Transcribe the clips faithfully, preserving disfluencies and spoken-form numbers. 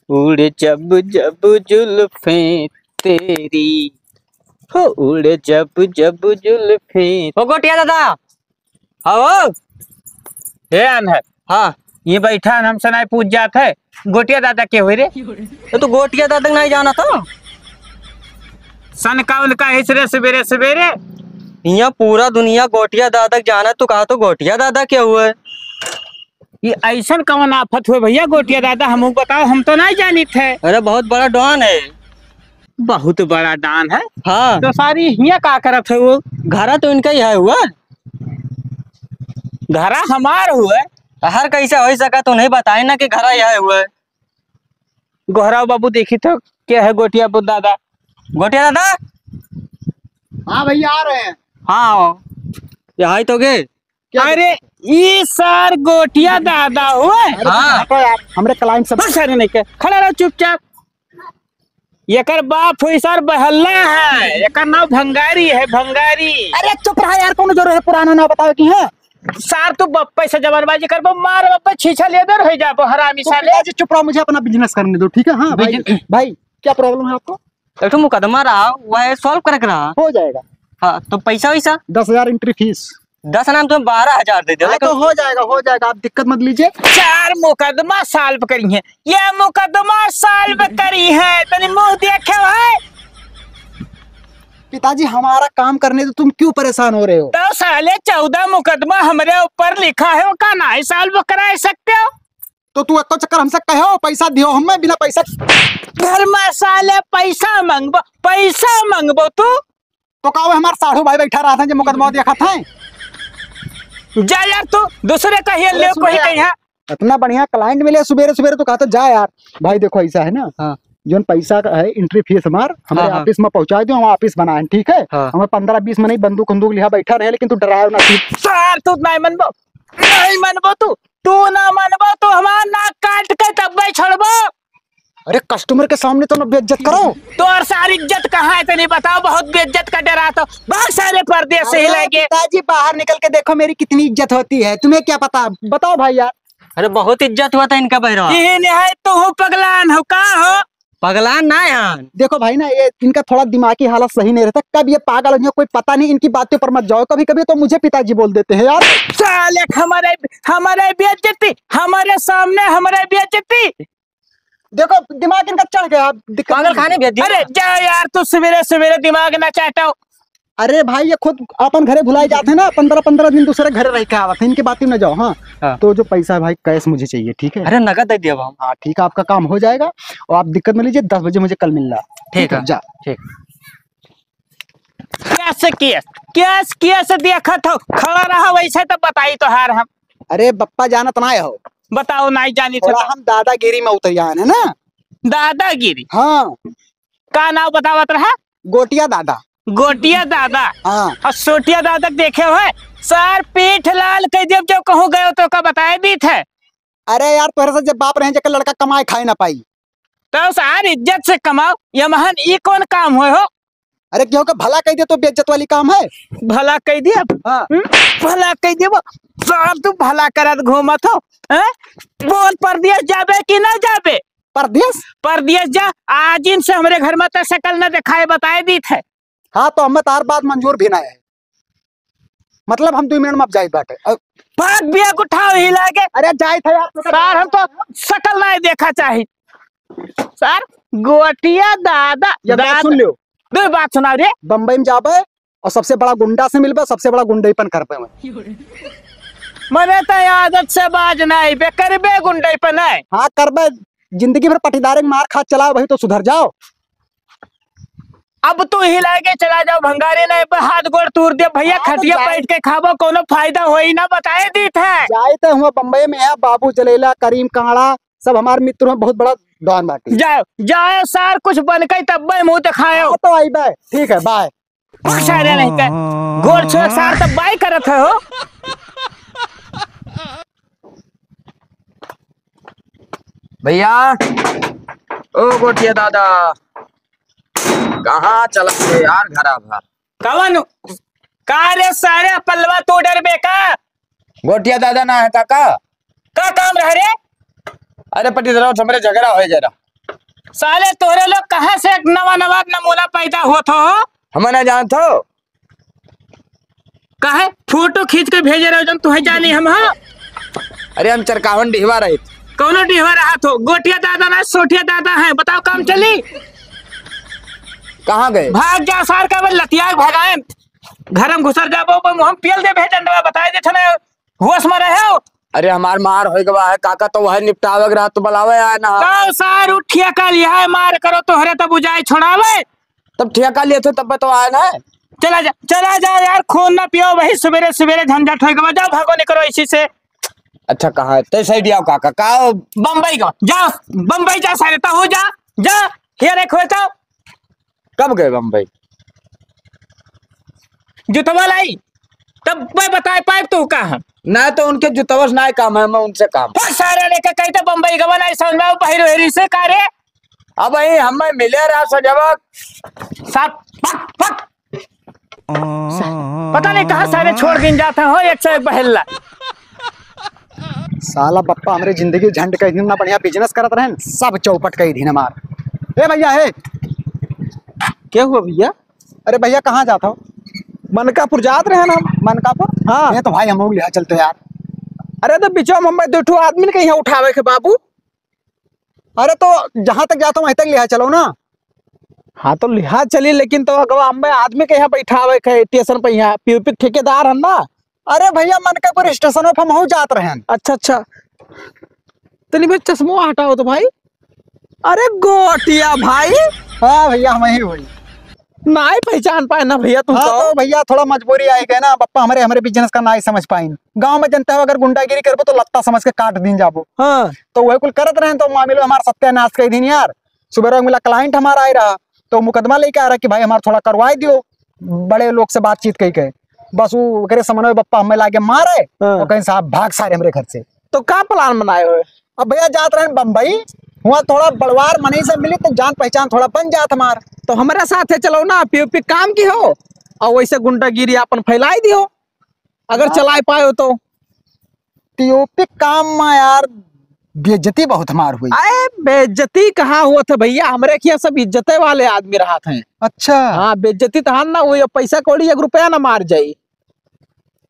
उड़े जब जब जुल्फें तेरी, हो उड़े जब जब जुल्फें। ओ गोटिया दादा, आओ। हे अनहर। हाँ। ये बैठा है, हमसे नाहीं पूछ जात है, गोटिया दादा के हुए रे? तो तू गोटिया दादा के नाहीं जानत हो? सन का उनका हिस रे सबेरे सबेरे? हियाँ पूरा दुनिया गोटिया दादा के जानत, तू कहा तो गोटिया दादा के हुए? ये अइसन कवन आफत हुए भइया गोटिया दादा, हमहू बताओ, हम तो नाहीं जानित है। अरे बहुत बड़ा डॉन है। बहुत बड़ा डॉन है? हाँ। तो सारी हियाँ का करत है वो? घरा तो इनका ही है हुआ। घरा हमार हुआ। हर कैसे होइ सका, तू नाहीं बताए ना कि घरा यह हुआ। गोहराव बाबू देखी तो क्या है गोटिया बु-, दादा। गोटिया दादा? हाँ भइया, आ रहे हैं। हाँ, आओ। ये हाय तो गे। क्या अरे, दिक्कत है? ई सार गोटिया दादा हुए। अरे, हाँ। हटो यार, हमरे client सब। बस, अरे नहीं के, खड़ा रहो चुपचाप। एकर बाप हुई सार बहल्ला है, एकर नाम भंगारी है, भंगारी। अरे चुप रहा यार, कौन जरूरत है पुराना नाम बतावे की है? सार तू बप्पे से जबानबाजी करबो, मार बप्पे छीछा लेदर होइ जाबो, हरामी तू साले। पिताजी चुप रहो, मुझे अपना business करने दो, ठीक है? हाँ भाई, business। भाई क्या problem है आपको? एक ठो मुकदमा रहा, वह solve करे के रहा। हो जाएगा। हाँ, तो पैसा वैसा? दस हजार entry fees। दस नाम तुम्हें बारह हजार दे दे, हाँ, लेकिन तो हो जाएगा, हो जाएगा, आप दिक्कत मत लीजिए। चार मुकदमा solve करी हैं, ये मुकदमा solve करी है, तनी मुंह देखे है। पिताजी, हमारा काम करने दो, तुम क्यों परेशान हो रहे हो? तो साले चौदह मुकदमा हमरे ऊपर लिखा है, वो का नाहीं solve करा सकते हो? तो तू एको चक्कर हमसे कहो, पैसा दियो हमें, बिना पैसा। घर में साले पैसा मंगबो, पैसा मंगबो तू। तो का वो हमार साढ़ू भाई बैठा रहा था जो मुकदमा देखा था? जा यार तू, दूसरे कहिए अरे ले सुन कोई यार, कहिए। इतना बढ़िया client मिले सुबेरे सुबेरे, तो कहा था जा यार। भाई देखो ऐसा है ना, हाँ। जोन पैसा का है entry fees हमार, हमारे हाँ, हाँ। Office में पहुंचा दो, हम office बनाए, ठीक है? हाँ। हमें पन्द्रह बीस मनई बंदूक उंदूक लिहा बैठा रहे, लेकिन तू डराओ ना, तू। सार तू नाहीं मनबो, नाहीं मनबो तू, तू ना मनबो, तू हमार नाक काट के तब्बे छोड़बो। अरे customer के सामने तो ना बेइज्जत करो। तोर सार इज्जत कहाँ है, तनी बताओ, बहुत बेइज्जत का डरा तो। भाग सारे परदेश से ही अरे लेके। पिताजी, बाहर निकल के देखो मेरी कितनी इज्जत होती है, तुम्हें क्या पता, बताओ भाई यार। अरे बहुत इज्जत हुआ था इनका बहरवा। इहे निहाय तू हो पगलान हो का हो? पगलान ना यार। देखो भाई ना, ये इनका थोड़ा दिमागी हालत सही नहीं रहता, कब ये पागल हो जाए कोई पता नहीं, इनकी बातों पर मत जाओ, कभी कभी तो मुझे पिताजी बोल देते हैं यार। साले हमारे, हमारे बेइज्जती, हमारे सामने हमारे बेइज्जती। देखो दिमाग इनका चढ़ गया, दिक्कत पागल नहीं खाने है। भेज दिया। अरे जा यार, तू सवेरे सवेरे दिमाग ना चाटो। अरे भाई, ये खुद अपन घरे भुलाए जाते हैं ना, पन्द्रह पन्द्रह दिन दूसरे घरे रह के आवत है, इनकी बात में ना जाओ। हाँ। हाँ। तो जो पैसा है भाई, cash मुझे चाहिए, ठीक है? अरे नगद दे दिया हम। हाँ ठीक है, आपका काम हो जाएगा और आप दिक्कत मत लीजिए, दस बजे मुझे कल मिलना। ठीक है। जा। ठीक। Cash, cash, cash, cash देखत हो, खड़ा रहा, वैसे तो बताई तोहार हम। अरे बप्पा, जानत ना हो। बताओ, नाहीं जानी थे थोड़ा तो। हम दादागिरी में उतर आए हैं ना। दादागिरी? हाँ। का नाम बतावत रहा? गोटिया दादा। गोटिया दादा। हाँ। और सोटिया दादा देखे हो? सार पीठ लाल कह देब, जो कहूँ गयो तो का बताए दीत है। अरे यार, तोहरे से जब बाप रहे, जेकर लड़का कमाए खाए ना पाई। तो सार इज्जत से कमाओ, ये महान ई कौन काम होय हो? अरे, केहू के भला कह दे तो बेइज्जत वाली काम है? भला कह दिया? हाँ। हम्म? भला कह दिया? सार तू भला करत घूमत हो, हैं? बोल, परदेश जाबे कि ना जाबे? परदेश? परदेश जा, आज इनसे हमरे घर में तो शकल न दिखाए, बताए दीत है। हाँ, तो हमें तार बात मंजूर भी ना है। मतलब हम दो मिनट में अब जाइत बाटे। अब भाग बिया उठाओ ही लागे। अरे जाइत है यार, सार हम तो शकल नहीं देखा चाही। सार गोटिया दादा, ये बात दादा। सुन लियो। दो बात सुनाओ रे। बम्बई में जाबे और सबसे बड़ा गुंडा से मिलबे, सबसे बड़ा गुंडईपन करबे। मने तो आदत से बाज नहीं बे, करबे गुंडईपन है। हाँ करबे, जिंदगी भर पटीदारे के मार खा चलाओ, वही तो सुधर जाओ। अब तू हिलाए के चला जाओ भंगारी, नहीं पे हाथ गोड़ तूर दे भैया, हाँ, तो खटिया जाए। बैठ के खाबो, कोनो फायदा होई ना, बताए दीत है। जाइत हुआ बम्बई में है, बाबू जलेला, करीम कांगड़ा, सब हमारे मित्र हैं, बहुत बड़ा डॉन बाटी। जाओ, जाओ सार, कुछ बन के तब्बे मुंह दिखाओ। हाँ, तो आई बाय, ठीक है, बाय। भग सारे नहीं के, गोड़ छुए सार तब बाय करत है हो। भैया, ओ गोटिया दादा, कहाँ चला गए यार, घरा भर? कवन? का रे सारे पलवा तू डरबे का? गोटिया दादा ना है काका? का काम रह रे? अरे पटीदार, हमरे झगड़ा होइ गया। साले तोहरे लोग कहाँ से एक नवा नवा नमूना पैदा होत हो? हम ना जानत हो। काहे फोटो खींच के भेजे रहो जौन तुहे जानी हम, हाँ? अरे हम चरकावन डिहवा रहित। कौनो डिहवा रहत हो? गोटिया दादा ना सोटिया दादा है, बताओ काम चली? कहाँ गए? भाग जा सार का, लतिया के भगाए। घर में घुसर जाबो, हम पियल दे भेजन दवा बताए दे थने। होश में रहे हो? अरे हमार मार होइ गवा है काका, तो वह निपटावे के रहा तो बुलावे आए ना। तो सार उठिया का लिया है, मार करो तोहरे तो बुझाए छोड़ावे। तब ठेका लेत हो तब तो आए ना। चला जा, चला जा यार, खून ना पियो भाई, सुबेरे सुबेरे झंझट होइ गवा, जाओ भागो निकलो इसी से। अच्छा कहाँ है? तो सही दिया काका, का हो? बम्बई का, जा, बम्बई जा सारे, तो हो जा, जा, हियर एक होए तो। कब गए बम्बई? जुतवा लाई, तब मैं बताए पाए तू कहाँ। ना तो उनके जुतवा से ना काम है, मैं उनसे काम। हो सारे लेके कही तो बम्बई गवा नहीं समझ में, बहिर वहिरी से का रे? अब वही हमें मिले रहा सजवा। साथ पक, पक। पता नहीं कहाँ सारे छोड़ दिन जाता हो, एक से एक बहेला। साला बप्पा हमरे जिंदगी झंड कइ दिन, ना बढ़िया business करत रहन, सब चौपट कइ दिन हमार। ए भैया, हे। क्या हुआ भैया? अरे भैया, कहाँ जात हो? मनकापुर जात रहे ना हम। मनकापुर? हाँ। ये तो भाई हम लोग लिहा चलते यार। अरे तो बिचवा में हमें दो ठो आदमी के यहाँ उठावे के बाबू। अरे तो जहाँ तक जात हो वहीं तक लिहा चलो ना। हाँ तो लिहा चली, लेकिन तो अगवा हमें आदमी के यहाँ बैठावे के स्टेशन पे, यहाँ पीओपी ठेकेदार है ना। अरे भैया, मनकापुर स्टेशनों पर हम हूँ जात रहन। अच्छा, अच्छा। तनी भाई चश्मो हटाओ तो भाई। अरे गोटिया भाई। हाँ भैया, हम ही हुई। नाई पहचान पाए ना भैया तुम हाँ, तो। तो भैया थोड़ा मजबूरी आई गए ना, बप्पा हमरे, हमरे business का नाई समझ पाइन। गाँव में जनता हो, अगर गुंडागिरी करबो तो लत्ता समझ के काट दीन जाबो। हाँ। तो वही कुल करत रहन तो मामिलो हमार सत्यानाश कइ दीन यार। सुबह मिला client हमारा आए रहा, तो मुकदमा लेके आ रहा कि भाई हमार थोड़ा करवाए दियो, बड़े लोग से बातचीत कई के। बस वो ओकरे समन्वय बप्पा हमें लागे मारे हाँ। और कहीं साहब भाग सारे हमरे घर से। तो का plan बनाए हुए? अब भैया जात रहन बम्बई, हुआ थोड़ा बड़वार मनई से मिली तो जान पहचान थोड़ा बन जात हमार। तो हमारे साथ है चलो ना, पीओपी काम की हो और वैसे गुंडागिरी अपन फैलाई दियो, अगर हाँ। चलाए पाए हो तो। पीओपी काम में यार बेइज्जती बहुत मार हुई। अरे बेइज्जती कहाँ हुआ था भैया, हमरे खिया सब इज्जते वाले आदमी रहत हैं। अच्छा। हाँ, बेइज्जती तो हम ना हुई, पैसा कौड़ी एक रुपया ना मार जाई।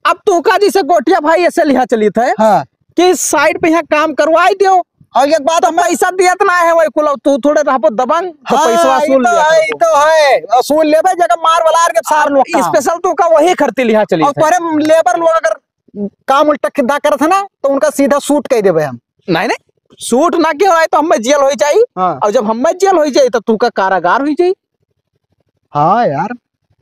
अब तू का जैसे गोटिया भाई ऐसे लिहा चलित है हाँ। कि side पे यहाँ काम करवाई दियो। और एक बात तो हमें पैसा दियत ना है वही कुल, तू थोड़े रहबो दबंग, तो हाँ, पैसा ये वसूल तो लिया है, ये करबो। तो है, वसूल लेबे जगह मार वाला के सार लोग का। Special तू का वही खर्ची लिहा चलित और है। तोरे labour लोग अगर काम उल्टा सीधा करत है ना, तो उनका सीधा shoot कइ देबे हम। नहीं, नहीं, shoot ना के होए तो हमें जेल होइ जाई। हाँ। और जब हमें जेल होइ जाई, तो तू का कारागार होइ जाई। हाँ यार।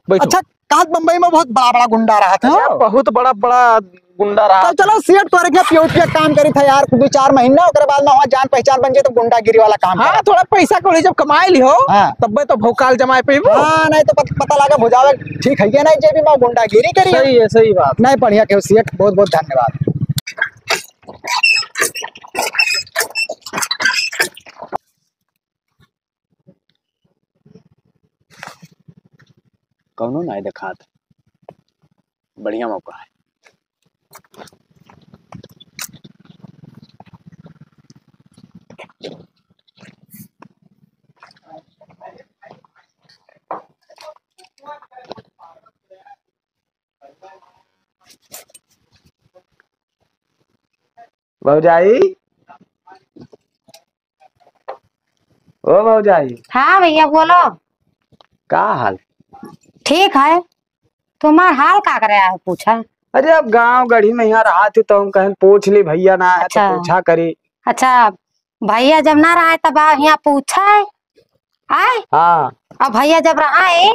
बैठो। अच्छा, कहाँ बम्बई में बहुत बड़ा बड़ा गुंडा रहत है? हाँ, बहुत बड़ा बड़ा गुंडा रहा। तो चलो सेठ तोरे के पियोट के काम करी था यार, दो चार महीना, ओकरे बाद में वहाँ जान पहचान बन जाए तो गुंडागिरी वाला काम हाँ, करा। थोड़ा पैसा कौड़ी जब कमाए ली हो, हाँ। तब तो भौकाल जमाए पे वो। हाँ, नहीं तो पत-, पता लगा भुजावे ठीक है कि नहीं, जेबी में गुंडागिरी करी है। सही है, सही बात। नहीं, बढ़िया कहो सेठ, बहुत बहुत धन्यवाद। कौनो नाय देखात। बढ़िया मौका है। भौजाई, ओ भौजाई। हाँ भैया, बोलो। का हाल? ठीक है। तुम्हार हाल का करे आए पूछा? अरे, अब गाँव गढ़ी में यहाँ रहा थी, तो हम कहन पूछ ली, भैया ना है, तो अच्छा। पूछा करी। अच्छा, भैया जब ना रहा है, तब आ, यहाँ पूछा है? आए? हाँ। अब भैया जब रहा है,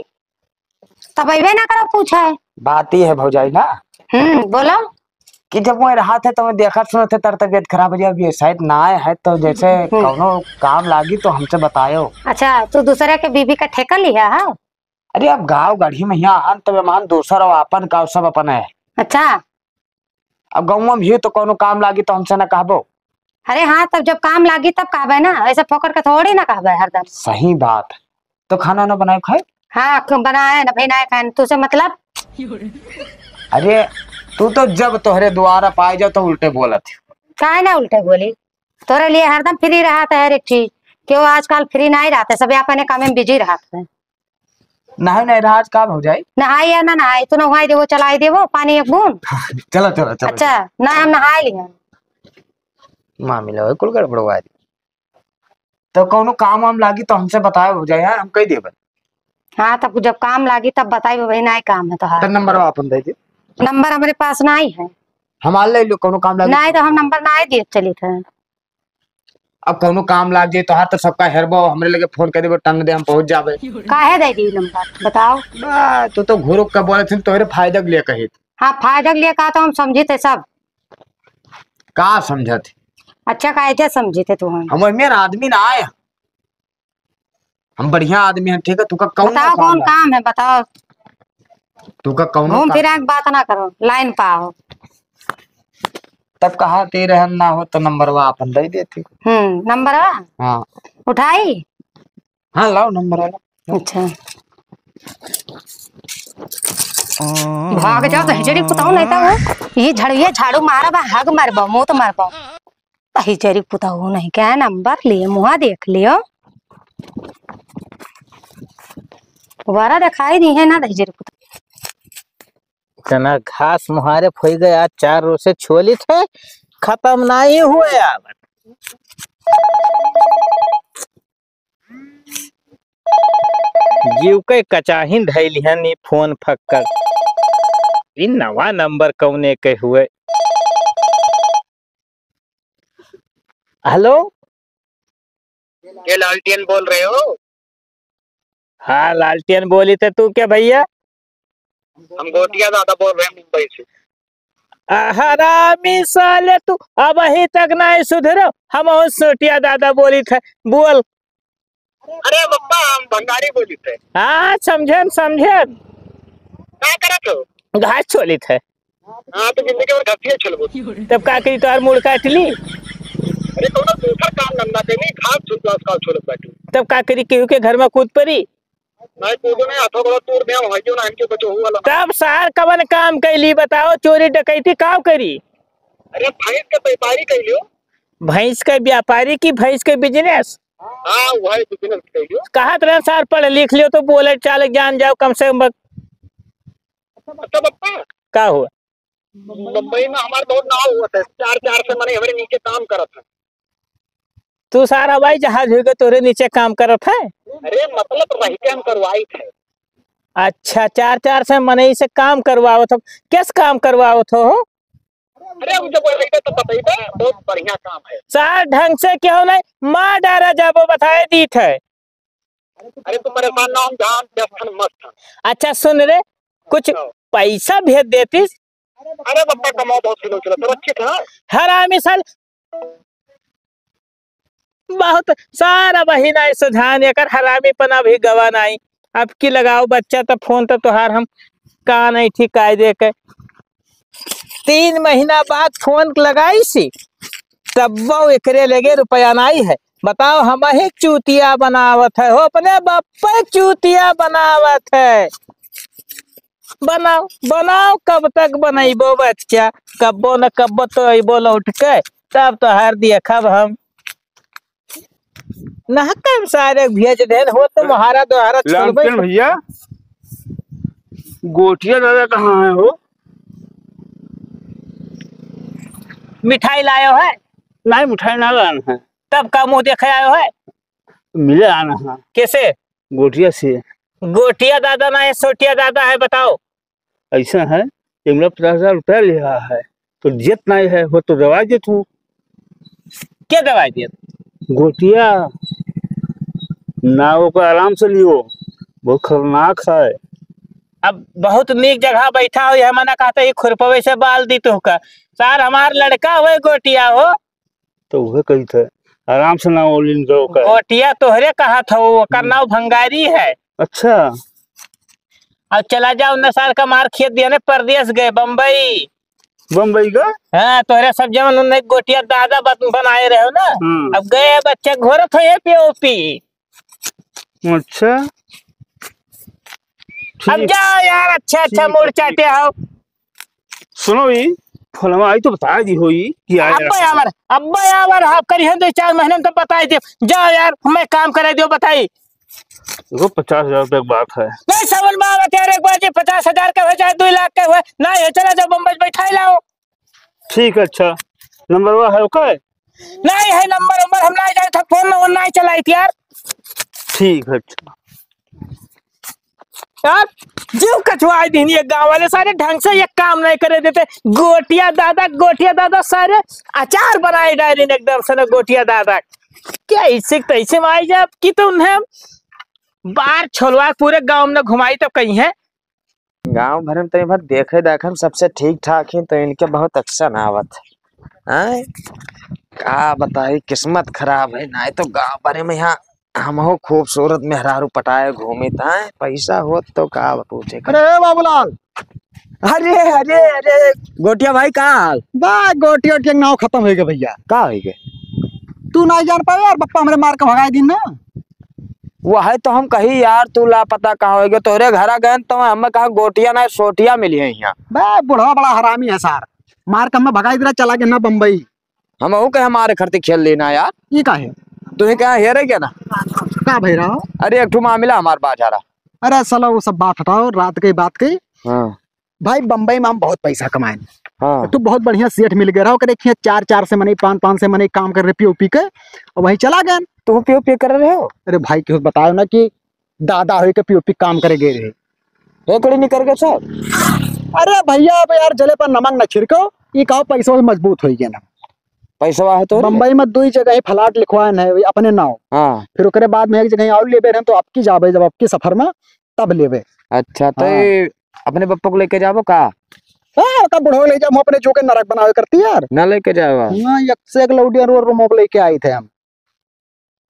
तब अइबे ना करो पूछे। बात ई है भौजाई ना। हम्म, बोलो। कि जब वहीं रहत है तो वहीं देखत सुनत है, तर तबियत खराब हो जाए, अभी शायद ना आए है तो जैसे हम्म। कौनो काम लागी तो हमसे बतायो। अच्छा, तू दूसरे के बीबी का ठेका लिहा है? अरे अब गाँव गढ़ी में यहाँ आन तब मान दूसर और आपन का सब अपन है। अच्छा। अब गौवा में ही तो कौनो काम लागी तो हमसे ना कहबो। अरे हाँ, तब जब काम लागी तब कहबे ना, ऐसे फोकट के थोड़ी ना कहबे हरदम। सही बात। तो खाना ना बनाए खाए? हाँ, क-, बनाए ना भाई, ना खाए, तुझसे मतलब? अरे तू तो जब तोहरे द्वारा पाए जाओ तो उल्टे बोलत है। काहे ना उल्टे बोली? तोरे लिए हरदम free रहत है हर एक चीज। क्यों आजकल free नाहीं रहत है, सब अपने काम में busy रहत है। नहाई नहीं रहा आज का भौजाई? नहाई या ना नहाई, तू नहाई देबो, चलाई देबो पानी एक बूंद। चलो, चलो, चलो, अच्छा, चलो। ना हम नहाई लिहन। मामी लोग कुल गड़बड़वा दी। तो कौनो काम वाम लागी तो हमसे बताए भौजाई, हाँ, हम कही देबे। हाँ, तब जब काम लागी तब बताई भाई, नाहीं काम है तोहार। तो नंबर आपन दे दे। नंबर हमरे पास नाहीं है। हमार ले लो, कौनो काम लागी। नाहीं तो हम नंबर नाहीं दिए चलित है। अब कौनो काम लाग जाए तोहार तो सबका हेरबो, हमरे लगे फोन कर देबो, टंग दे, हम पहुँच जाबे। काहे दे दी नंबर, बताओ। बा, तू तो घुरुक के बोले थे, तोहरे फायदा के लिए कही। हाँ, फायदा के लिए कहा तो हम समझी थे सब। का समझत? अच्छा, काहे क्या समझी थे तू हम? हम मेरा आदमी ना आए, हम बढ़िया आदमी हैं, ठीक है? तुका कौन बताओ, काम कौन है? काम है, बताओ। तुका कौनो घूम काम फिरा के बात ना करो, लाइन पाओ। तब कहा ते रहन ना हो तो नंबरवा अपन दे देती। हम्म, नंबरवा? हाँ। उठाई? हाँ, लाओ नंबरवा। अच्छा। भाग जाओ तो हिजड़ी पुताओ, नहीं तो वो ये झाड़ू, ये झाड़ू मारबा, हग मारबा, मुँह तो मारबा। दहिजरी पुतहु नहीं, क्या नंबर लिए, मुहा देख लियो। दोबारा दिखाई दी है ना दहिजरी पुतहु। इतना घास मुहारे फोई गए, आज चार रोज से छोलित है, खत्म नहीं हुए यार। जीव के कचाहिन धइलिहन ई फोन फक्कड़। ई नवा नंबर कौने के हुए? हेलो? ये लालटेन बोल रहे हो? हाँ, लालटेन बोली थे। तू क्या भैया? हम गोटिया दादा बोल रहे हैं मुंबई से। आ, हरामी साले, तू अबहीं तक नहीं सुधरो। हम और सोटिया दादा बोली थे, बोल। अरे बप्पा, हम भंगारी बोली थे। हाँ, समझेन, समझेन। का करत हो? घास छोलित है। हाँ, तो जिंदगी भर घासिया छोलबो। तब का करी, तोहार मूड़ काट ली? अरे, कौनो दूसर काम धंधा करी, घास छोल, घास, घास छोलत बाटी। तब का करी, केहू के घर में कूद परी? नहीं, कूदो नहीं, हाथों गोड़ो तोड़ दे, वही जो ना इनके बचो हुआ वाला। तब सार कवन काम कैली बताओ, चोरी डकैती काव करी? अरे, भैंस के व्यापारी कैलियो। भैंस के व्यापारी की भैंस के business? हाँ, वही business कैलियो। कहत रहे सार पढ़ लिख लियो तो बोले चाले जान जाओ कम से कम। अच्छा बप्पा। का हुआ? मुंबई में हमार बहुत नाव हुआ था, चार चार से मने हमरे नीचे काम करत है। तू सार हवाई जहाज हुई के तोरे नीचे काम करत है? अरे मतलब रह के हम करवाई थे। अच्छा, चार चार से मनई से काम करवावत हो, किस काम करवावत हो? अरे हम जब वही तो बतइबे, बहुत बढ़िया काम है। सार ढंग से क्यों नहीं, मार डारा जाबो, बताए दीत है। अरे तू परेशान ना हो, हम जहाँ व्यस्त हन, मस्त हन। अच्छा सुन रे, कुछ हाँ। पैसा भेज देतीस। अरे बप्पा कमाओ बहुत सुनो चलो, सुरक्षित है। हरामी साल, बहुत सार बहिन ऐसे ध्यान एकर हरामीपना भी गवा नाई। अब की लगाओ बच्चा तो फोन तो तोहार हम का नहीं ठीक कायदे के। तीन महीना बाद फोन लगाई सी, तब वो एकरे लगे रुपया नाई है। बताओ, हम ही चूतिया बनावत है हो, अपने बापे चूतिया बनावत है। बनाओ, बनाओ, कब तक बनइबो बच्चा, कब्बो न कब्बो तो अइबो लौट के, तब तोहार देखब हम। ना कम सारे भेज देन हो, तुम्हारा दोहारा छोड़बे। लालटेन भैया, गोटिया दादा कहाँ है हो? मिठाई लायो है? नहीं, मिठाई ना लाना है। तब का मुँह देखे आयो है? मिले आना है। कैसे? गोटिया से। गोटिया दादा ना है, सोटिया दादा है, बताओ। ऐसा है, ये मेरा पचास हजार रुपया ले रहा है, तो जेत नहीं है, वो तो दवाई दे तू। क्या दवाई दे? गोटिया ना, ओकर आराम से लियो, बहुत खतरनाक है। अब बहुत नीक जगह बैठा हो, यह मना कहता है, खुरपवे से बाल दी तोहका। सार हमार लड़का हुए गोटिया हो, तो उहे कही थे, आराम से ना ओलिन दो का। गोटिया तोहरे कहत हो, ओकर हम्म। नाव भंगारी है। अच्छा। अब चला जाओ, न सार का मार खेत दिया ने, परदेस गए, बम्बई। बम्बई का? हाँ, तोहरे सब जवन उन्हें गोटिया दादा बत-, बनाए रहे हो ना। हम्म। अब गए बच्चा घोरत हो ये पियो पी। अच्छा। अब ठीक। जाओ यार, अच्छा, अच्छा ठीक मूड है, ठीक। चाटे हो। सुनो ई, फोनवा आई तो बताइ दी होई कि आए अब्बे यार। आवर, अब्बे यार, आप करिहन दो चार महीने में तो बताइ दे। जाओ यार, हमें काम कराइ दियो, बताई। देखो, पचास हजार रुपया की बात है। नहीं समझ में आवत यार, एक बार जी पचास हजार का हो चाहे दो लाख का हो, नहीं है, चला जाओ बम्बई बैठाई लाओ। ठीक है, अच्छा, नंबर वो है, ओके? नहीं है नंबर उम्बर, हम नहीं जानते, फोन में वो नहीं चलाई थी यार। ठीक है, अच्छा। यार, जीव कछुआई दीन ये गाँव वाले, सारे ढंग से ये काम नहीं करे देते। गोटिया दादा, गोटिया दादा, सारे अचार बनाए डाले एकदम से ना गोटिया दादा। क्या इसे तैसे में आई जाए कि तो उन्हें बार छोलवा के पूरे गाँव में घुमाई तो कहीं है। गाँव भर में तनी भर देखे दाखे में सबसे ठीक ठाक ही, तो इनके बहुत action आवत है। हैं? का बताई, किस्मत खराब है, नाहीं तो गाँव भर में यहाँ हमहू खूबसूरत मेहरारू पटाए घूमित हैं, पैसा होत तो का पूछे का। अरे बाबूलाल। अरे, अरे, अरे, गोटिया भाई, का हाल? बा, गोटिया, गोटिया के नाव खतम होइ गए भइया। का होइ गए? तू नाहीं जान पाए यार, बप्पा हमरे मार के भगाए दिन ना। वही तो हम कही यार, तू लापता कहाँ होइ गए? तोहरे घरा गए तो हमें कहा गोटिया ना सोटिया मिली है यहाँ। बे, बुढ़वा बड़ा हरामी है सार, मार के हमें भगाई दिला, चला गया ना बम्बई। हमहू के हमारे खर्चे खेल लेना यार। ये का है? तुहे कहाँ हेरे क्या ना? का भई रहा हो? अरे, एक ठो मामला हमार बाजारा। अरे साला, वो सब बात हटाओ, रात के बात के। हाँ। भाई, बम्बई में हम बहुत पैसा कमाए। हाँ। तो बहुत बढ़िया सेठ मिल गया रहा, ओकरे खिया चार, चार से मनई, पाँच, पाँच से मनई काम कर रहे पीओपी के, और वहीं चला गए। तो पीओपी कर रहे हो? अरे भाई, क्यों बताओ ना कि दादा होई के पीओपी काम करे गए रहे। हे कड़ी निकर गए सर। अरे भइया, अब यार जले पर नमक न छिड़को, ई कहो पैसवा मजबूत होइ गया ना। पैसवा है तो रे। बम्बई में दुई जगह ही फ्लैट लिखवाए न है अपने नाव। हाँ। फिर ओकरे बाद में एक जगह और लेबे रहन तो आपकी जाबे, जब आपकी सफर में तब लेबे। अच्छा, तो हाँ। ये अपने बप्पा को लेके जाबो का? हाँ, का बुढ़ो ले जाबो, अपने जो के नरक बनावे करती यार। ना लेके जाओ। हाँ, एक से एक लौंडिया रो रो मोक लेके आई थे हम।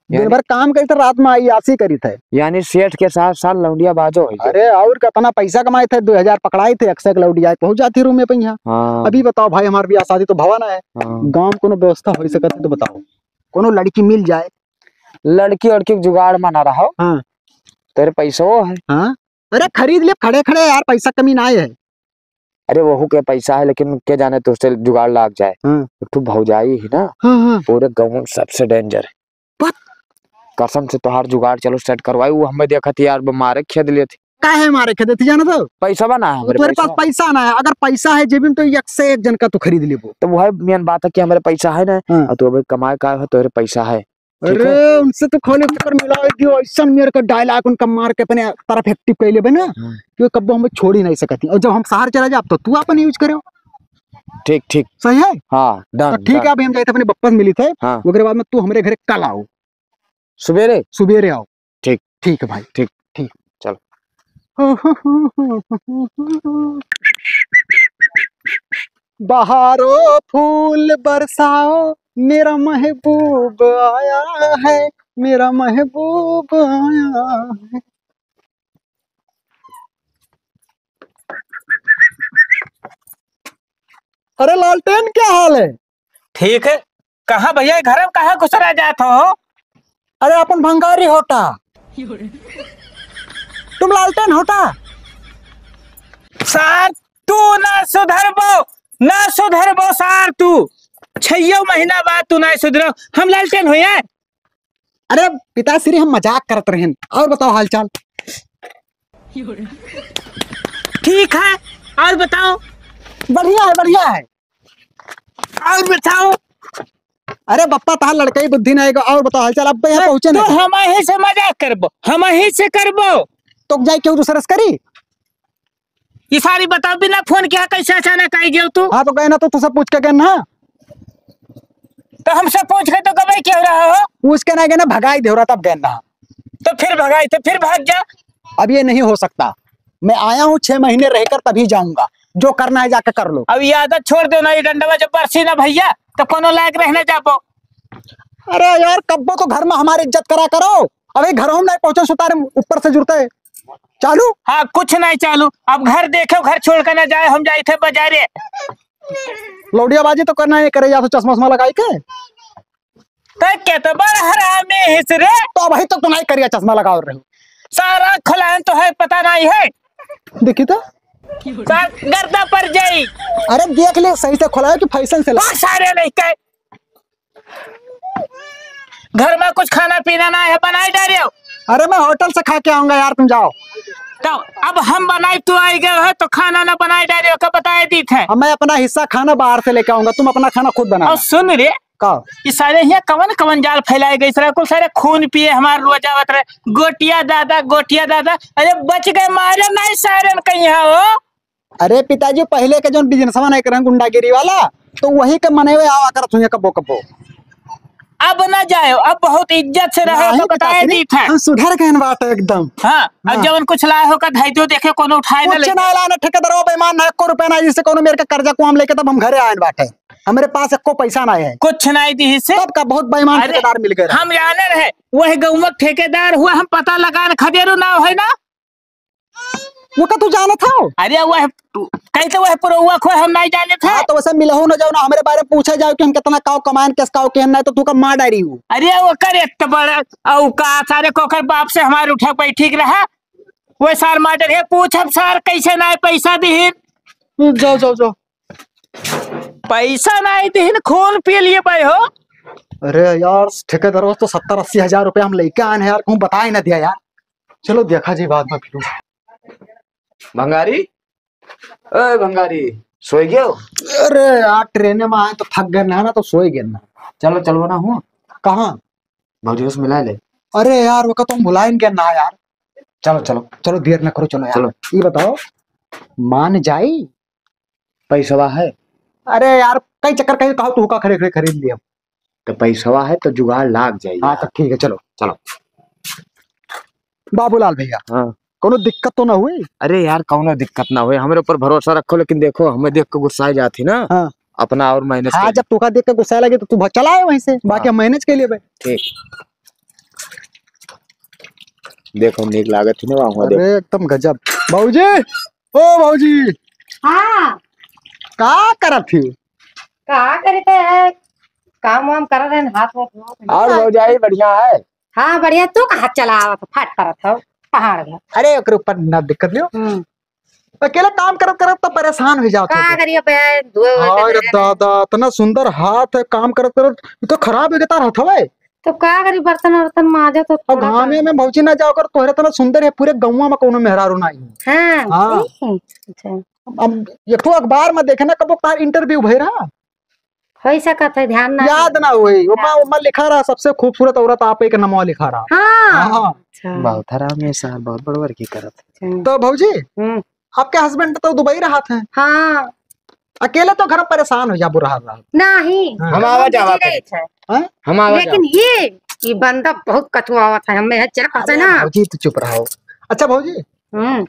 दिन यानी भर काम करी थे, रात में अय्यासी करी थे। यानी सेठ के साथ साथ लौंडिया बाजो है। अरे और कितना पैसा कमाए थे, दो हजार पकड़ाए थे, एक से एक लौंडिया पहुंच जाती रूम में पहिया। हाँ। अभी बताओ भाई, हमार बियाह शादी तो भवा ना है। हाँ। गाँव में कोनो व्यवस्था होइ सकत है तो बताओ, कोनो लड़की मिल जाए। लड़की वड़की के जुगाड़ में ना रहो। हाँ। तेरे पैसो है। हाँ। अरे खरीद ले खड़े खड़े यार, पैसा कमी ना है। अरे वहू के पैसा है, लेकिन के जाने तुझसे जुगाड़ लाग जाए। हाँ। एक ठो भौजाई ही ना, हाँ, हाँ। पूरे गाँव में सबसे danger है। बस। कसम से तोहार जुगाड़ चलो set करवाई, वो हमें देखत यार, मारे खेद लेत। काहे मारे खेद थी जाना तो? पैसा बा ना है हमरे तोरे पास पैसा। पैसा ना है, अगर पैसा है जेबी में तो एक से एक जन का तू खरीद लेबो। तो वह मेन बात है कि हमरे पैसा है ना, हाँ। और तू अबे कमाए का है, तोरे पैसा है। ठीक है? अरे, उनसे तो खाली चक्कर मिलावे दियो, ऐसन मेरे को dialogue उनका मार के अपने तरफ active कर लेबे ना, हाँ। कि वो कब्बो हमें छोड़ ही नहीं सकती। और जब हम शहर चला जाब, तो तू अपन use करो। ठीक, ठीक। सही है? हाँ, तो done, ठीक है, done। अभी हम जाए थे अपने बप्पा से मिली थे, हाँ। ओकरे बाद में तू हमरे घरे कल आओ। सुबेरे? सुबेरे आओ। ठीक। ठीक है भाई। ठीक। ठीक। चलो। बहारो फूल बरसाओ, मेरा महबूब आया है, मेरा महबूब आया है। अरे लालटेन, क्या हाल है? ठीक है। कहाँ भैया, घर में कहाँ घुसरा जात हो? अरे अपन भंगारी होता। तुम लालटेन होता। सार, तू ना सुधरबो, ना सुधरबो सार तू। छइयो महीना बाद तू ना सुधरो, हम लालटेन होइए। अरे पिताश्री, हम मजाक करत रहेन। और बताओ हालचाल। ठीक है, और बताओ। बढ़िया है, बढ़िया है। और बताओ। अरे बप्पा, तहार लड़कई बुद्धि नहीं आएगा। और बताओ हालचाल। अब यहाँ ए, पहुँचे तो नहीं। हम ही से मजाक करबो, हम ही से करबो। तो जाए क्यों दूसरे से करी? ये सारी बताओ, बिना फोन किया कैसे अचानक आई गयो तू? हाँ, तो गए ना, तो तुझसे पूछ के गए ना। तो हमसे पूछ के तो गबई क्यों रहा हो? पूछ के ना गए ना, भगाई देवरा, तब गए ना। तो फिर भगाई, तो फिर भाग जा। अब ये नहीं हो सकता, मैं आया हूँ, छह महीने रहकर तभी जाऊंगा, जो करना है जाकर कर लो। अब ये आदत छोड़ दो ना, ये डंडवा जब बरसी ना भैया, तो कोनो लायक रहने जाबो। अरे यार, कब्बो तो घर में हमारी इज्जत करा करो। अबे घरों में नहीं पहुंचो, सुतारे ऊपर से जुड़ते चालू। हाँ, कुछ नहीं चालू। अब घर देखो, घर छोड़ के ना जाए, हम जाए थे बाजारे। लौंडिया बाजी तो करना है, करे या तो चश्मा उश्मा लगाई के। तो के तो बड़ हरामी हिस रे। तो अबही तक तो नहीं करिया चश्मा लगाओ रहे हो। सारा खुलान तो है, पता नहीं है। देखी तो। सार, गर्दा पर जाई। अरे देख ले, सही से खोलायो कि फैशन से ला। ओ सारे लइके, घर में कुछ खाना पीना ना है, बनाए डारियो। अरे मैं होटल से खा के आऊंगा यार, तुम जाओ। तो अब हम बनाए, तू आई गए हो तो खाना ना बनाए डारियो, का बताए दी थे। अब मैं अपना हिस्सा खाना बाहर से लेके आऊंगा, तुम अपना खाना खुद बनाओ। और सुन रे, का? ई सारे हियाँ कवन कवन जाल फैलाए गए, सारे कुल सारे खून पिए हमार रोज आवत रहे। गोटिया दादा, गोटिया दादा, अरे बच गए, मारे नहीं सारे कहीं हो। अरे पिताजी, पहिले के जौन बिजनेसवा नहीं करन गुंडागिरी वाला, तो वही के मने हुए आवा करत हुए कब्बो कब्बो। अब ना जायो, अब बहुत इज्जत से रहो, नहीं तो बताए पिताश्री, दी था। हम सुधर गए बाटे एकदम। हाँ, अब हाँ। जवन कुछ लाए हो का धाई दो, देखे कोनो उठाए ना कुछ ले। ना लाना, ठेकेदारवा बेईमान ना, एको रुपया ना, जिससे कोनो मेरे का कर्जा को हम लेके तब हम घरे आए बाटे। हमरे पास एको पैसा ना है। कुछ नहीं दी से। तब का बहुत बेईमान अरे, ठेकेदार मिल गए रहे। हम जाने रहे, वही गौवा ठेकेदार हुआ, हम पता लगा न खदेरू ना है ना। वो का तू जानत हो? अरे वह, कैसे वह पुरौआ खो हम नहीं जाने थे। हाँ, तो वैसे मिलहु न जाओ ना, हमरे बारे में पूछे जाओ कि हम कितना काव कमाएन, किस काव के नहीं, तो तू का मार डारी हूँ। अरे वो कर इतना बड़ा औकात, सारे कोकर बाप से हमारे उठा बैठी रहा। वो सार मार डारी है, पूछ हम सार कैसे नहीं पैसा दिहिन। जाओ, जाओ, जाओ। पैसा नहीं दिहिन, खून पी लिए भाई हो। अरे यार, ठेकेदार तो सत्तर अस्सी हजार रुपया हम लेके आए हैं यार, कहूँ बताए ना दिया यार। चलो देखा जी बाद में फिर। भंगारी, ए भंगारी, सोई गयो? अरे यार, ट्रेन में आए तो थक गए ना, ना तो सोई गए ना। चलो, चलो ना हूँ। कहाँ? भौजी से मिला ले। अरे यार, वो का तुम बुलाएं क्या ना यार? चलो, चलो। चलो, देर ना करो, चलो यार। चलो। ये बताओ, मान जाई? पैसवा है? अरे यार, कई चक्कर कहीं कहो तू का खरीद, खरीद लिया। तो पैसवा है तो जुगाड़ लाग जाई हाँ, यार। तो ठीक है, चलो। चलो। बाबूलाल भैया, हाँ। कौनो दिक्कत तो ना हुई? अरे यार, कौनो दिक्कत ना हुई, हमरे ऊपर भरोसा रखो, लेकिन देखो, हमें देख के गुस्सा जात ही ना। हाँ। अपना और मैनेज हाँ, कर जब तोका देख के गुस्सा लगे तो तू भ-, चला आए वहीं से, बाकी हाँ। हम मैनेज के लिए भाई। ठीक। देखो, नीक लागत ही ना, वहाँ देखो। अरे, एकदम गजब। भौजी, ओ भौजी। हाँ। का करत ही? का करत है? काम वाम कर रहे हैं, हाथ वाथ धोत हैं। और भौजाई बढ़िया है? हाँ, बढ़िया। तू कहाँ चला आवत, फाट करत हो, पहाड़ गया। अरे, ओकरे ऊपर ना दिक्कत लियो। हम्म। अकेले काम करत करत तो परेशान हो जात का हो। करिए बहन, धोए हुए का रे रहे। दादा, इतना सुंदर हाथ है, काम करत करत, ये तो खराब हो जाता रहत हवे। तो का करी, बर्तन वर्तन माजे तो अब थोड़ा घामे सा। में भौजी ना जाओ कर, तोहरे इतना सुंदर है, पूरे गौवा में कोनो मेहरारू नहीं है। हाँ, हाँ। सही है। अच्छा। अब एक ठो अखबार में देखे ना, कबो तार interview भय रहा। होई सकत है, ध्यान ना याद है। ना होई। ओमा, हाँ। ओमा लिखा रहा, "सबसे खूबसूरत औरत आप एक नमवा" लिखा रहा। हाँ। हाँ। अच्छा। बहुत हरामी है सार, बहुत बड़वर्गी करत है। अच्छा। तो भौजी, हम्म। आपके husband तो दुबई रहत हैं। हाँ। अकेले तो घर में परेशान हो जाबो रहा, रहा। नहीं, हाँ। हम आवा जावा busy रही थे। हाँ? हम आवा लेकिन जावा। ये, ये बंदा बहुत कठुआवत है, हमें है, चल, अरे ना। भौजी, तू चुप रहो। अच्छा भौजी, हम्म।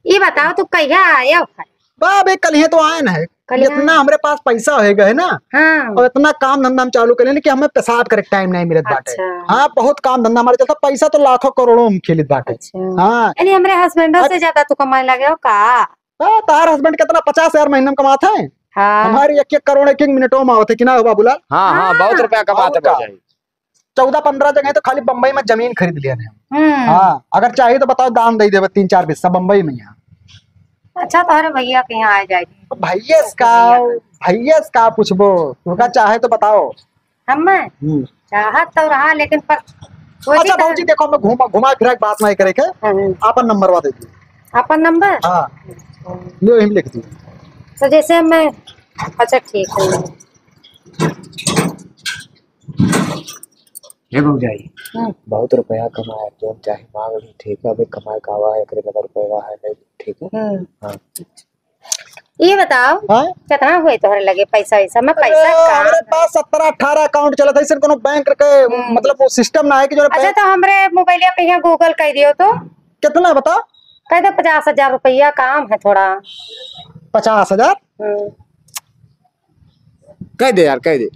ये बताओ, तू कहिया आया है? बा, अबे कल ही तो आए ना है। कल ही जितना आए। हमरे पास पैसा होएगा है ना, हाँ। और इतना काम धंधा हम चालू कर लेने कि हमें पेशाब करे के time नहीं मिलत बाटे। अच्छा। हाँ, बहुत काम धंधा हमारे चलता, पैसा तो लाखों करोड़ों में खेलित बाटे। अच्छा। हाँ। यानी हमरे husband अब से ज्यादा तू कमाए लगे हो का? हाँ, तार husband कितना, पचास हजार महीना में कमात है? हाँ। हमारी एक एक करोड़ एक एक मिनटों में आवत है कि ना हो बाबूलाल? हाँ, हाँ, बहुत हाँ। रुपया कमात है और का? भौजाई। चौदह पन्द्रह जगह तो खाली बम्बई में जमीन खरीद लिया है। हम्म। हाँ, अगर चाहिए तो बताओ, दान दे देबे तीन चार बिस्सा बम्बई में यहाँ। अच्छा, तोहरे भैया के यहाँ आ जाए। भैया से का, भैया से का पूछबो, तुमका चाहे तो बताओ। हम्मे? हम्म। चाहत तो रहा, लेकिन पर सोची अच्छा तो भौजी, देखो, हमें घुमा, घुमा फिरा के बात नहीं करे के। हाँ, हाँ। आपन नंबरवा दे दियो। आपन नंबर? हाँ। लियो, यही लिख दियो। तो जैसे मैं, अच्छा, ठीक है। हे भौजाई, हाँ। बहुत रुपया कमाए, जौन चाहे मांग ली, ठीक है, अबे कमाए का आवा है, एकरे लगे रुपया है नहीं, ठीक है? हाँ। हाँ। ये बताओ, हाँ? कितना हुए तोहरे लगे पैसा वैसा? मैं अरे, पैसा का हमरे पास सत्रह अठारह account चलत है, ऐसे कोनो बैंक के, हम्म। मतलब, वो system ना है कि जो अच्छा, बैंक तो हमरे मोबाइलिया पे यहाँ Google कर दियो तो। कितना बताओ? कह दो पचास हजार रुपया, काम है थोड़ा। पचास हजार? हम्म। कह दे यार, कह दे।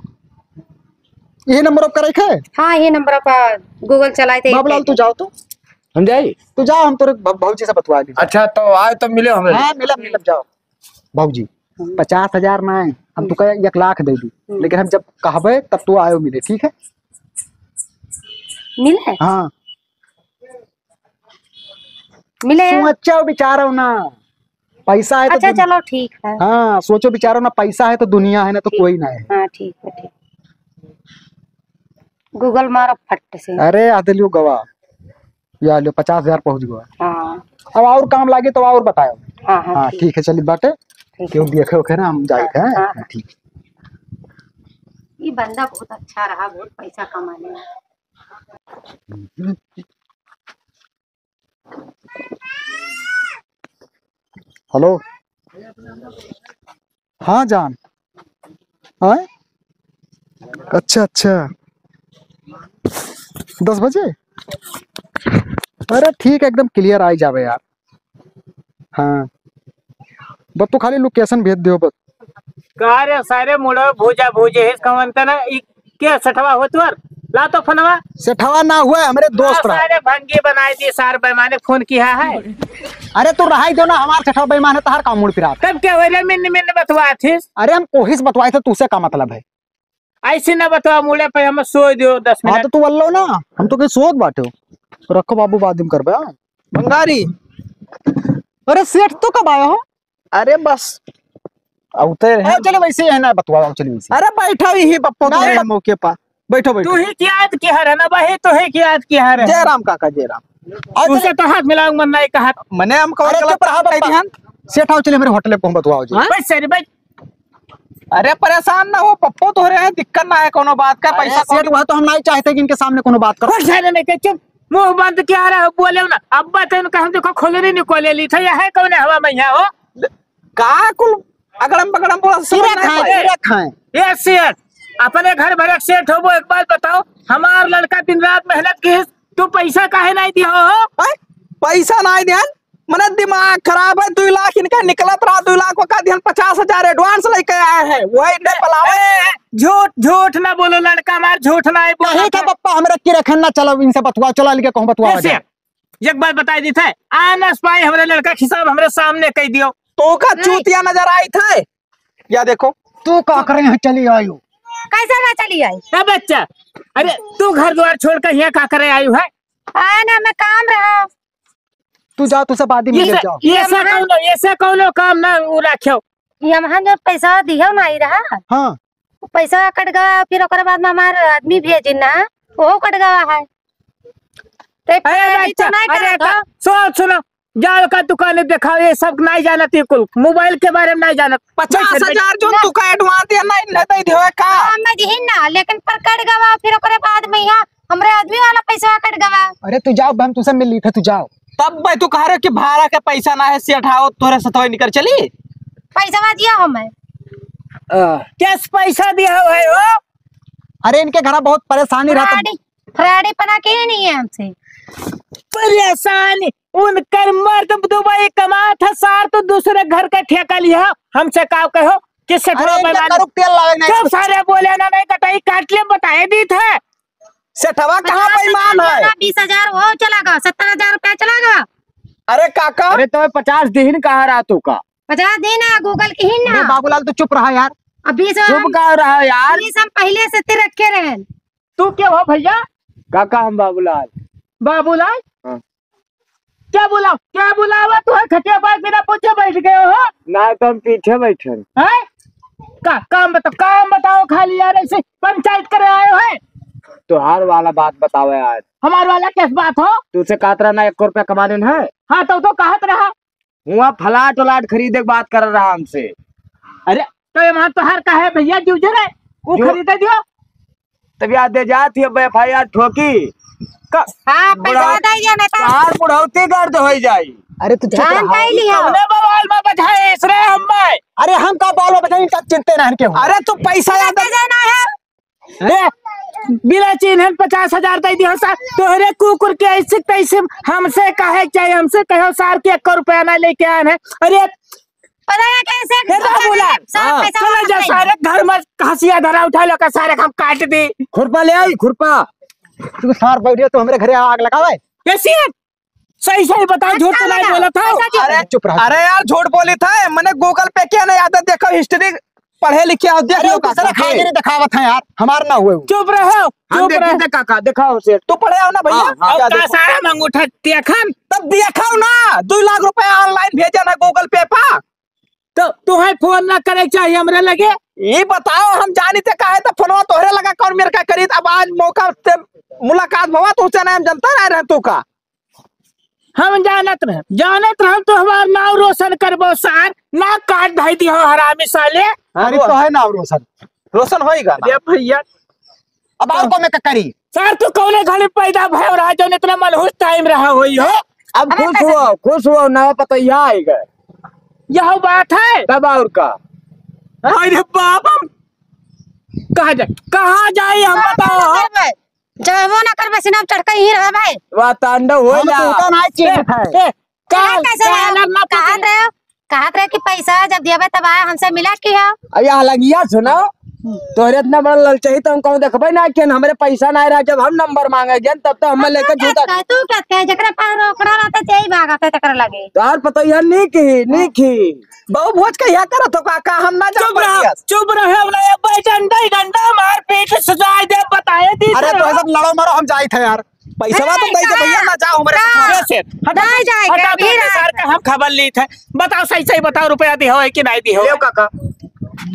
यही नंबर पर करे खे? हाँ, यही नंबर पर Google चलाए थे। बाबूलाल, तू जाओ तो। हम जाई? तू जाओ, हम तोरे भ-, भौजी से बतवा ली। अच्छा, तो आए तो मिले हमें। हाँ, मिलब, मिलब, जाओ। भौजी, हम्म। पचास हजार ना है, हम हम्म। तुका एक लाख दे दी, हम्म। लेकिन हम जब कहबे तब तू आयो मिले, ठीक है? मिले? हाँ। मिले? सोचो विचारो ना। पैसा है तो अच्छा, दुन- चलो ठीक है। हाँ, सोचो विचारो ना, पैसा है तो दुनिया है, ना तो ठीक। कोई ना है। हाँ, ठीक है, ठीक। Google मारो फट से। अरे, आ देलियो गवा। या लो, पचास हजार पहुँच गवा। हाँ। अब और काम लागे तो और बताओ। हाँ, हाँ, हाँ, ठीक। ठीक है, चलिए बाटे। ठीक क्यों है। देखे ओखे ना, हम जाइत हाँ, हैं। हाँ। हाँ, ठीक। ये बंदा बहुत अच्छा रहा, बहुत पैसा कमा लेगा। हेलो। हाँ जान। आए? अच्छा, अच्छा। दस बजे? अरे ठीक है, एकदम clear आई जावे यार। हाँ। बस तू खाली location भेज दियो बस। का रे सारे मुड़ो भूजा भूजे हिस कवन तना ई के सेठवा हो तोर? ला तो फोनवा। सेठवा ना हुआ, हमरे दोस्त आ, रहा। सारे भंगी बनाए दी, सार बेईमाने फोन किया है। अरे तू रहाई दो ना, हमार सेठवा बेईमान है, तहार का मूड़ पिरात। तब क्या हो रे, मिन्न मिन्न बतवा थिस? अरे हम कोहिस बतवाए थे, तुसे का मतलब है? ऐसे ना बतवा, मुड़े पे हम सो दियो दस हाँ, मिनट। तो तू बल्लो ना, हम तो कहीं सोत बाटे हो। रखो बाबू, बाद में करबे, हाँ। भंगारी। अरे सेठ, तू कब आया हो? अरे बस, अउते रहे। अरे चलो, वैसे ही है ना, बतवाओ, चलो वैसे। अरे बैठा ही पप्पो, ना, तू ना। मौके पर। बैठो, बैठो। तू ही की याद की हर है ना भाई, तू ही की याद की हर है। जय राम काका, जय राम। अरे तुझसे चलो। तो हाथ मिलाऊं मन नहीं कहा। मने हम कौन अरे गलत चुप रहा काम कह बप्पा। दिहन? सेठ आओ, चलिए हमरे होटल पे कहूँ बतवाओ जी। हाँ? बस सर, बस। अरे परेशान ना हो पप्पो, तोहरे है दिक्कत ना है कोनो बात का, अरे पैसा सेठ, कौड़ी वह तो हम नहीं चाहते कि इनके सामने कोनो बात करो। बस सर, नहीं के चुप, मुंह बंद किया रहे, बोले ना। अब बात है उनका, हम देखो खोलरी निकोले ली था, यह है कौन हवा मैया हो? का कुल अगड़म बगड़म बोला, समझ सिरा नहीं खाए, पाए। सिरा खाए। ये सेठ, अपने घर भरे सेठ हो, वो एक बात बताओ, हमार लड़का दिन रात मेहनत की, तू पैसा काहे नहीं दिया हो? हैं? पैसा नहीं दिया? मने दिमाग खराब है, दुई लाख इनका निकलत रहा, दुई लाख ओका दिहन, पचास हजार advance लेके आए हैं, वही ने ए, पलावे। ए, ए, झूठ, झूठ ना बोलो लड़का मार, झूठ ना है बोलो। नहीं था पप्पा, हमरा की रखन ना, चलो इनसे बतवाओ, चलो इनके कहूँ बतवाओ कैसे? जाए। एक बात बताई दी थे, आनस पाई हमरे लड़का के हिसाब हमरे सामने कह दियो। तो का नहीं। चूतिया नजर आई थे? या देखो। तू का करे यहाँ चली आई हो? कैसे ना चली आई? ए बच्चा, अरे तू घर द्वार छोड़ के यहाँ का करे आई है? आ ना, मैं काम रहा। तू जा, तू सब आदमी ये मिल से, जाओ। ये से कौनो, ये से कौनो काम ना उ राख्यो। ये हमहन जो पैसा दियो ना ही रहा। हाँ। पैसा कट गवा, फिर ओकरे बाद में हमार आदमी भेजिन ना, ओहो कट गवा है। ते अरे पहले बच्चा, तो नहीं अरे करत का, हो। सुनो, सुनो, जाओ का दुकान में दिखाओ, ये सब नहीं जानत, ये कुल मोबाइल के बारे में नहीं जानत। पचास हजार जो ना। तू का advance दिया, नहीं, नहीं दे दियो का? हाँ, मैं दिहिन ना, लेकिन पर कट गवा, फिर ओकरे बाद में यहाँ हमरे आदमी वाला पैसा कट गवा। अरे तू जाओ, हम तुझसे मिल ली थे, तू जाओ। तब भाई तू कह रहे कि भाड़ा के पैसा ना है, सेठ आओ, तोरे सतवे निकल चली। पैसा दिया हो मैं। आ, कैस पैसा दिया हो भाई हो? अरे इनके घर बहुत परेशानी रहता। फ्राडी, फ्राडी पना के ही नहीं है हमसे। परेशानी, उनकर मर्द दुबई कमात है, सार तो दूसरे घर का ठेका लिया। हमसे का कहो कि सेठवा अरे, इनका बेईमान। करुक तेल लावे नहीं। चुप सारे बोले ना, नहीं कटाई काट ले, बताए दी थे। सेठवा कहाँ पचास हजार बेईमान है? ना, बीस हजार वो चला गवा, सत्तर हजार रुपया चला गवा। अरे काका। अरे तो पचास दिन कहाँ रहा तू का? पचास दिन है, Google की ही ना। अरे बाबूलाल, तू चुप रहा यार। अब बीस चुप का रहा यार? बीस हम पहले से ते रखे रहे। तू क्या हो भैया? काका हम बाबूलाल। बाबूलाल? हाँ। क्या बोला, क्या बुलावा तू है? खटिया पर बिना पूछे बैठ गए हो? ना तो हम पीछे बैठे हैं। हैं? का काम बताओ, काम बताओ खाली यार, ऐसे पंचायत करे आए हो है? तोहार वाला बात बतावे आज। हमार वाला कैस बात हो? तुझसे कहत रहा ना एक रुपया कमा लेन है। हाँ तो, तो कहत रहा। हुआ फ्लैट उलाट खरीदे के बात कर रहा हमसे। अरे तो ये वहाँ तोहार का है भैया, जो जो रे, वो जो खरीदे दियो। तब याद दे जात ही, अब FIR ठोकी। क-, हाँ, पैसा बुढ़ाऊ-, दे दिया ना तो। तोहार बुढ़ौती गर्द हो जाई। अरे तू चुप ध्यान रहा। दे लिया। हमने बवाल में बजाए इसरे हम में। अरे हम का बवाल में बजाए, इनका चिंते ना हन के हो। अरे तू पैसा याद दे। जाना है। अरे बिना चिन्हन पचास हजार दे दियो सार, तोहरे कुकुर के ऐसे तैसे हमसे कहे के चाहिए, हमसे कहो सार के एक रुपया ना लेके आन है। अरे पता है कैसे हे बाबूलाल, सार हाँ। पैसा चला वाला जा है। सारे घर में हंसिया धरा उठा लो का सारे हम काट दे। खुरपा ले आई, खुरपा। तू सार बैठ गया, तू हमरे घरे आग लगावे। कैसी है? सही सही बताओ, झूठ तो नहीं बोला था। कैसा झूठ? अरे चुप रहा। अरे यार झूठ बोली था, मैंने Google पे क्या नहीं आता, देखो history पढ़े लिखे आओ, देख अरे लो वो दूसरा काका। खागिरी दिखावत है यार, हमार ना हुए। चुप रहो, हम चुप देखी रहो। थे काका, दिखाओ सेठ। तू पढ़े आओ ना भैया। हाँ, हाँ। क्या अब का देखो? सारा मंगूठा देखन? अब देखो ना, दुई लाख रुपया online भेजे ना Google Pay पा। तो तुहैं फोन ना करे चाहिए हमरे लगे? ई बताओ, हम जानी थे काहे तो फोनवा तोहरे लगा कौन मेर का करीत। अब आज मौका ते मुलाकात भवा, तुहसे ना हम जनता ना रहे तू का। हम जानत रहे, जानत रहे तो हमार नाव रोशन करबो सार, ना काट धाई दिहो हरामी साले। अरे तो है नाव रोशन। रोशन होइगा ना? अरे भैया। अब और को मैं का करी? सार तू कौने घड़ी पैदा भयो रहा जौन इतना मनहूस time रहा होई हो? अब अरे खुश कैसे? हुआ, खुश हुआ, नवा पतोहिया आइगा। यह बात है। तब और का? अरे बाप, हम कहाँ जाए, कहाँ जाए हम बताओ? करबे, जबो ना करबे, सीना पे चढ़ के ही रहबे। वाह, तांडव हो हम जा। तो उतना नहीं चीज ए, है। ए, काल, कैसे काल ना? ना कहत रहे, कहत रहे कि पैसा जब देबे तब आए, हमसे मिला किया। अब यह लगिया सुनो, तोहरे इतना बड़ा ललचही तो हम कहूँ देखबे ना कि हमरे पैसा ना रहा, जब हम नंबर मांगे गए तब तो हम लेके जूता। कह तू क्या कहे, जकरा पास रोकड़ा रहता, तेही भागत है तकरा लगे। तो और पता यह नहीं की, नहीं की। बहु भोज कहिया करत हो काका, हम ना जा चुप रहो, पाइयस। चुप रहो, अब ना, अब डंडा ही डंडा, मार पीट सजाए दे, बताए दी अरे तो। तो सब लड़ो मरो, हम जाइत है यार। पैसवा तो ए, दे दे भैया, ना जाओ हमरे साथ। ए सेठ, हटा, नहीं जाए, हटा, अभी तो रहा। सार का हम खबर लीत है। बताओ, सही सही बताओ, रुपया दिहो है कि नहीं दिहो? लेव काका।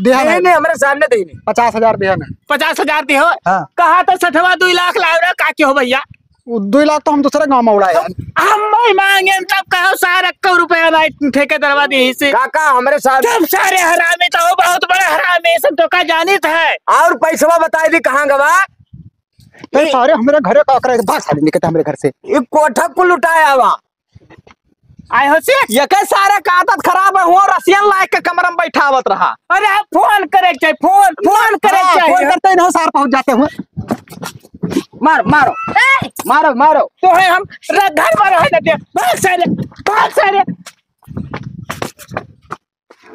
दिहा नहीं, नहीं। नहीं, हमरे सामने दे नहीं। पचास हजार दिहा ना। पचास हजार दिहो? हाँ। कहा तो सठवा दुई लाख लाव रहा, का के हो भैया? वो दुई लाख तो हम दूसरे गाँव में उड़ाए हैं। हम नहीं मांगे, तब कहो सार, अक्को रुपया नहीं ठेकेदारवा दी से। काका, हमरे साथ जब सारे हरामी तो हो, बहुत बड़ा हरामी, सब तो का जानित है। और पैसवा बताए दी कहाँ गवा? ए, सारे हमरे घरे का करे, भाग साले, निकलते हमरे घर से। ये कोठा को लुटाया हुआ। आए हो से? ये के सारे का आदत खराब है, हुआ रसियन लायक के कमरा में बैठावत रहा। अरे, आप फोन करे के चाही, फोन, फोन करे के हाँ, चाही। फोन करते ही ना सार पहुंच जाते हुए। मारो, मारो। ए! मारो, मारो। तो है हम र-, घर में रहे लगे। भाग सारे, भाग सारे।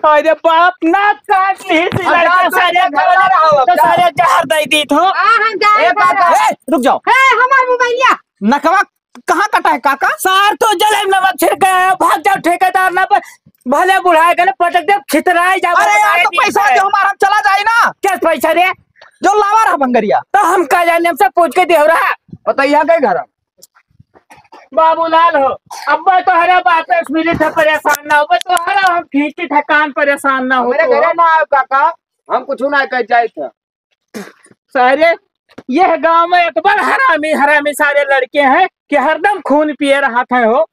अरे बाप, नाक काट ली थी अब लड़का जा, सारे जा, जा, जा, जा, तो जा। सारे जहर दे दी थो। हाँ, हम जा ए, रहे हैं। काका, ए, रुक जाओ। ए, हमार मोबाइलिया। नकवा कहाँ कटा है काका? सार तो जले नमक छिड़के है, भाग जाओ ठेकेदार ना पर, भले बुढ़ाए गले पटक दे, खितराए जाओ, अरे यार, बताए तो नहीं पैसा है। दे हमारा, हम चला जाए ना। क्या पैसा रे? जो लावा रहा बंगरिया। तो हम का जाने, हमसे पूछ के देव रहा। बताइए, कई घर है? बाबूलाल हो, अब्बा तोहरा बापे से मिली था, परेशान ना हो, बस तोहरा हम खींची था कान, परेशान ना हो हमरे तो। घरे ना आओ काका, हम कुछ ना कह जाए था। सारे, यह गांव में एक बड़ हरामी, हरामी सारे लड़के हैं कि हरदम खून पिए रहत हैं हो।